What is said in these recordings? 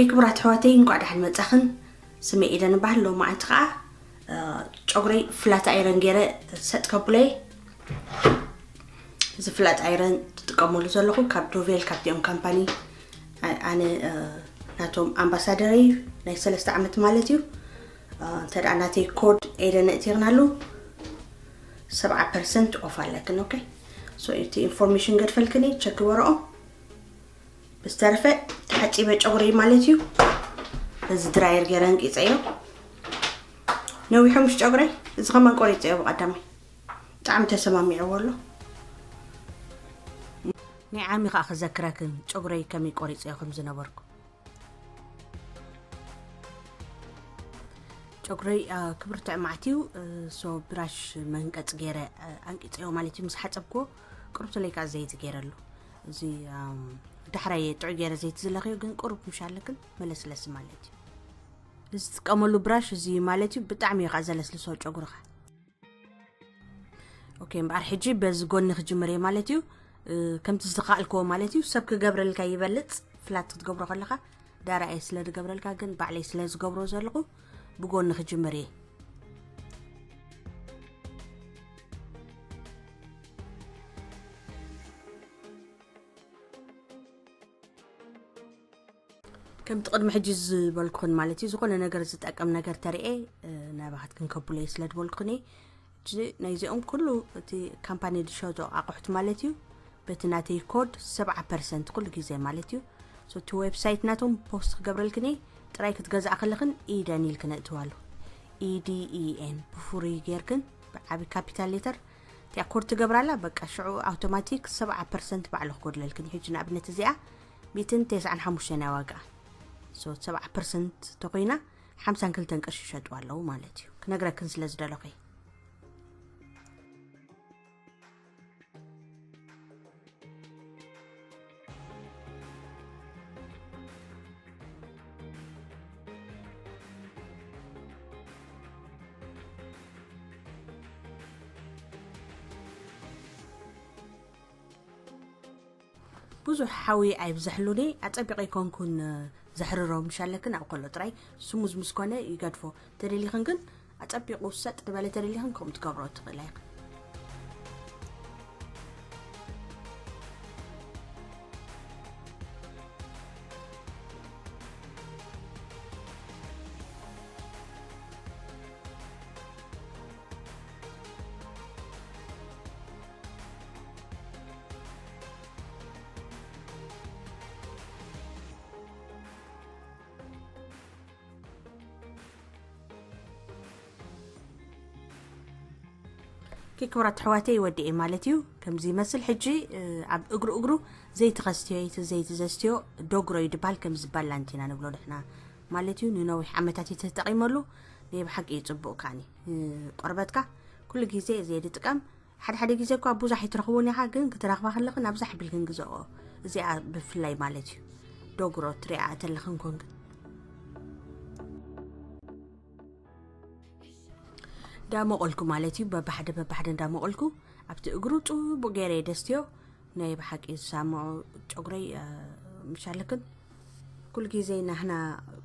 ክቡራት ኣሕዋተይ፣ እንኳዕ ደሓን መጻኽን። ስመይ ኤደን እበሃል። ሎማዓንቲ ኸዓ፣ እ፣ ጨጉረይ ፍላት ኣይረን ገይረ ሰጥ ከብለይ። እዚ ፍላት ኣይረን ትጥቀመሉ ዘለኹ ካብ ዶቬል፣ ካብቲኦም ካምፓኒ፣ ኣ-፣ ኣነ፣ እ፣ ናቶም ኣምባሳደር እዩ፣ ናይ ሰለስተ ዓመት ማለት እዩ። እ፣ እንተ ደኣ ናተይ ኮድ ኤደን እቲኽናሉ፣ ሰብዓ ፐርሰንት ኦፍ ኣለክን። ኦኬ። ሶ፣ እቲ ኢንፎርሜሽን ገድፈልክን እየ፣ ቸክ ግበረኦ። ብዝተረፈ ተሓጺበ ጨጉሪ ማለት እዩ። እዚ ድራየር ገይረ ኣንቂጸዮ። ነዊሑ ምሽ ጨጉረይ፣ እዚ ከማን ቆሪጸዮ ብቐዳማይ። ብጣዕሚ ተሰማሚዕዎ ኣሎ። ናይ ዓሚ ከኣ ክዘክረክን ጨጉረይ ከመይ ቆሪጸዮ ከም ዝነበርኩ። ጨጉረይ፣ አ፣ ክብርትዕ ማዕትዩ፣ እ፣ ሶ ብራሽ መንቀጽ ገይረ፣ እ፣ ኣንቂጸዮ ማለት እዩ። ምስ ሓጸብክዎ ቁሩብ ተለይ ከኣ ዘይቲ ገይረሉ። እዚ፣ ኣም፣ ዳሕራይ ጥዑይ ገይረ ዘይቲ ዝለኽዮ ግን ቁሩብ ምሽ ኣለክን መለስለሲ ማለት እዩ። እዚ ትጥቀመሉ ብራሽ እዚ ማለት እዩ፣ ብጣዕሚ እዩ ከኣ ዘለስልሶ ጨጉርኻ። ኦኬ፣ እምበኣር ሕጂ በዚ ጎኒ ክጅምር እየ ማለት እዩ። እ፣ ከምቲ ዝተኻእልክዎ ማለት እዩ። ሰብ ክገብረልካ ይበልጽ፣ ፍላት ክትገብሮ ከለኻ ዳርኣየ ስለ ዝገብረልካ፣ ግን ባዕለይ ስለ ዝገብሮ ዘለኹ ብጎኒ ክጅምር እየ። ከምቲ ቅድሚ ሕጂ ዝበልኩኽን ማለት እዩ፣ ዝኾነ ነገር ዝጠቅም ነገር ተሪኤ፣ እ፣ ናባኻትክን ከብሎ እየ ስለ ዝበልኩኽን እየ። ሕጂ ናይዚኦም ኩሉ እቲ ካምፓኒ ዝሸጦ ኣቑሑት ማለት እዩ፣ በቲ ናተይ ኮድ ሰብዓ ፐርሰንት ኩሉ ግዜ ማለት እዩ። ሶ እቲ ዌብሳይት ናቶም ፖስት ክገብረልክን እየ፣ ጥራይ ክትገዝኣ ከለኽን ኢደን ኢልክን እእትዋሉ። ኢዲኢኤን ብፍሩይ ጌርክን ብዓቢ ካፒታል ሌተር እቲኣ ኮድ ትገብራላ፣ በቃ ሽዑ ኣውቶማቲክ ሰብዓ ፐርሰንት ባዕሉ ክጎድለልክን እዩ። ሕጂ ንኣብነት እዚኣ ሚእትን ተስዓን ሓሙሽተን እያ ዋጋኣ። ሶ ሰብዓ ፐርሰንት ተኾይና ሓምሳን ክልተን ቅርሺ ይሸጥዋ ኣለዉ ማለት እዩ። ክነግረክን ስለ ዝደለኹ እየ። ብዙሕ ሓዊ ኣይብዘሕሉኒ፣ ኣጸቢቐ ኣይኮንኩን፣ እ፣ ዘሕርሮ፣ ምሽ ኣለክን ኣብ ከሎ ጥራይ ስሙዝ ምስ ኮነ ይገድፎ። ተደሊኽን ግን ኣጸቢቑ ሰጥ ዝበለ ተደሊኽን ከምኡ ትገብሮ ትኽእላ ኢኽን። ኦኬ፣ ክቡራት ኣሕዋተይ፣ ወዲኤ ማለት እዩ። ከምዚ ይመስል። ሕጂ፣ እ፣ ኣብ እግሩ እግሩ ዘይቲ ከስትዮ፣ እቲ ዘይቲ ዘስትዮ ዶግሮ እዩ ዝበሃል፣ ከምዚ ባላንቲና ንብሎ ንሕና ማለት እዩ። ንነዊሕ ዓመታት እዩ ተጠቒመሉ፣ ናይ ብሓቂ እዩ ጽቡቕ ከኣኒ። እ፣ ቆርበትካ ኩሉ ግዜ እዚ እየ ዝጥቀም። ሓደ ሓደ ግዜ እኳ ብዙሕ ኣይትረኽቦን ኢኻ፣ ግን ክትረኽባ ከለኽን ኣብዛሕ ኣቢልክን ግዝኦ። እዚኣ ብፍላይ ማለት እዩ። ዶግሮ ትሪኣ ተለኽን ኮንክን። እንዳመቐልኩ ማለት እዩ፣ በባሕደ በባሕደ እንዳመቐልኩ ኣብቲ እግሩ ጽቡቕ ገይረ የደስትዮ። ናይ ብሓቂ ዝሳምዖ ጨጉረይ፣ እ፣ ምሽ ኣለክን። ኩሉ ግዜ ናህና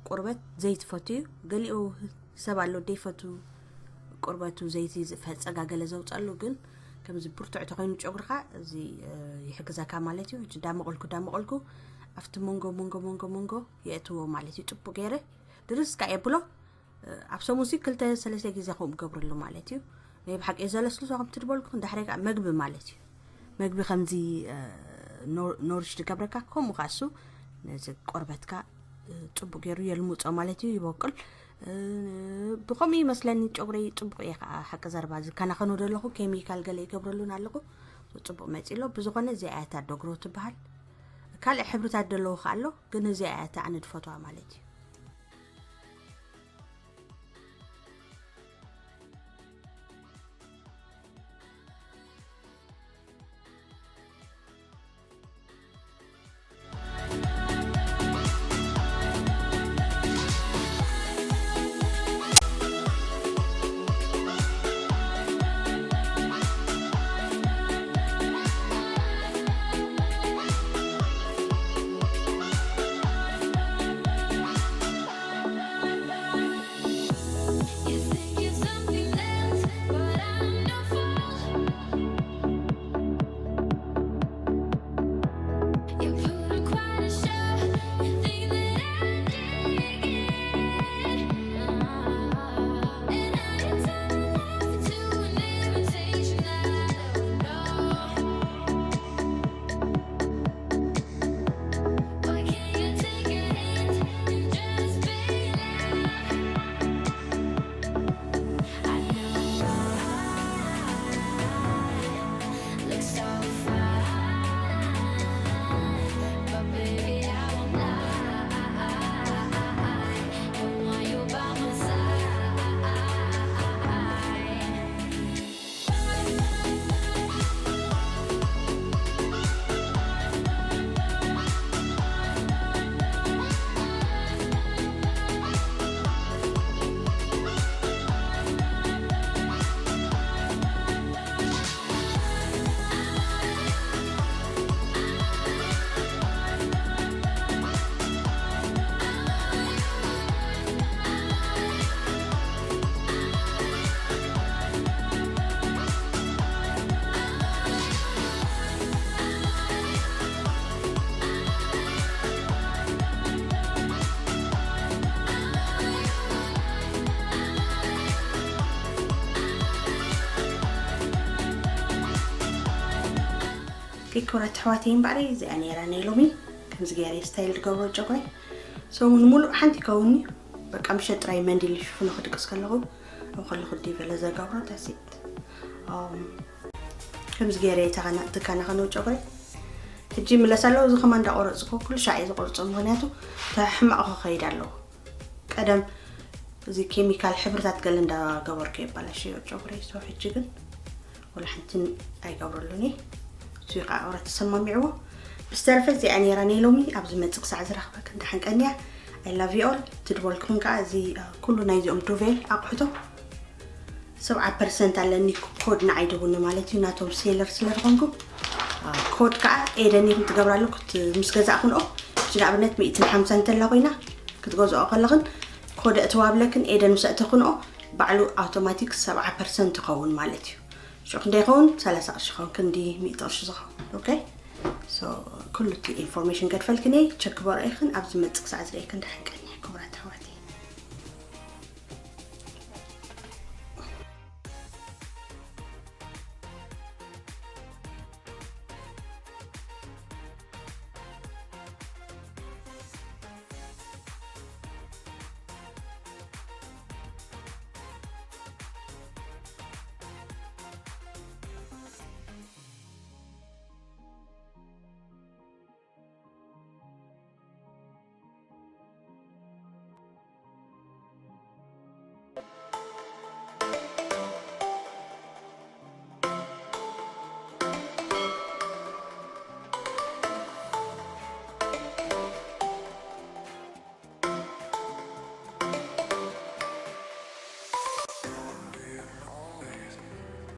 ቁርበት ዘይትፈቱ እዩ። ገሊኡ ሰብ ኣሎ ደይፈቱ፣ ቁርበቱ ዘይቲ ዝፈ-፣ ጸጋ ገለ ዘውጸሉ፣ ግን ከምዚ ብርቱዕ ተኾይኑ ጨጉርኻ እዚ፣ እ፣ ይሕግዘካ ማለት እዩ። ሕጂ እንዳመቐልኩ እንዳመቐልኩ ኣብቲ መንጎ መንጎ መንጎ መንጎ የእትዎ ማለት እዩ። ጽቡቕ ገይረ ድርስ ከኣ የብሎ። ኣብ ሰሙንሲ ክልተ ሰለስተ ግዜ ከምኡ ገብረሉ ማለት እዩ። ናይ ብሓቂ ዘለስልሶ ከምቲ ዝበልኩ፣ እንድሕሪ ከኣ መግቢ ማለት እዩ። መግቢ ከምዚ፣ እ፣ ኖ-፣ ኖሪሽ ዝገብረካ፣ ከምኡ ከኣ እሱ ነዚ ቆርበትካ፣ እ፣ ጽቡቕ ገይሩ የልምጾ ማለት እዩ፣ ይበቁል። እ፣ ብኸምኡ ይመስለኒ ጨጉረይ ጽቡቕ እየ ከኣ፣ ሓቂ ዘረባ ዝከናኸኖ ዘለኹ ኬሚካል ገለ ይገብረሉን ኣለኹ። ጽቡቕ መጺእ ኣሎ። ብዝኾነ እዚኣ እያ እታ ዶግሮ ትበሃል። ካልእ ሕብርታት ዘለዎ ከኣ ኣሎ፣ ግን እዚኣ እያ እታ ኣነ ዝፈትዋ ማለት እዩ። ዲኮራት ኣሕዋተይ እምበኣር እዚኣ ነይራ ናይ ሎሚ። ከምዚ ገይረ ስታይል ዝገብሮ ጨጉረይ ሰሙን ሙሉእ ሓንቲ ይከውንኒ። በቃ ምሸት ጥራይ መንዲል ሽፍኖ ክድቅስ ከለኹ፣ ኣብ ከለኹ ዲበለ ዘገብሮ ታሲት ከምዚ ገይረ ትከናኸነው ጨጉረይ። ሕጂ ምለስ ኣለዎ። እዚ ከማ እንዳቆረፅኩ ኩሉ ሻዕ እየ ዝቆርፆ፣ ምክንያቱ ሕማቕ ክኸይድ ኣለዎ። ቀደም እዚ ኬሚካል ሕብርታት ገለ እንዳገበርኩ የባላሸዮ ጨጉረይ። ሶ ሕጂ ግን ወላ ሓንቲ ኣይገብረሉን እየ። እሱ ከዓ ኣውራ ተሰማሚዕዎ። ብዝተረፈ እዚኣ ነይራ ናይ ሎሚ። ኣብ ዝመፅእ ክሳዕ ዝረኽበክን ደሓን ቀንያ። I love you all። ትድበልኩም ከዓ እዚ ኩሉ ናይዚኦም ዱቬል ኣቑሑቶም ሰብዓ ፐርሰንት ኣለኒ ኮድ ንዓይ ደቡኒ ማለት እዩ። ናቶም ሴለር ስለ ዝኾንኩ ኮድ ከዓ ኤደን ኢኹም ትገብራሉ ምስ ገዛእኩንኦ። ንኣብነት ሚእትን ሓምሳን እንተላ ኮይና ክትገዝኦ ከለኽን ኮድ እትዋብለክን ኤደን ምስ ኣእተኽንኦ ባዕሉ ኣውቶማቲክ ሰብዓ ፐርሰንት ይኸውን ማለት እዩ። ሽዑ ክንደይ ይኸውን? ሰላሳ ቅርሺ ይኸውን፣ ክንዲ ሚእቲ ቅርሺ ዝኸውን። ኦኬ። ሶ ኩሉ እቲ ኢንፎርሜሽን ገድፈልክን እየ። ቸክ በርኦ ኢኽን ኣብ ዝመፅእ ክሳዕ ዝርእየክን ደሓን ቀኒ።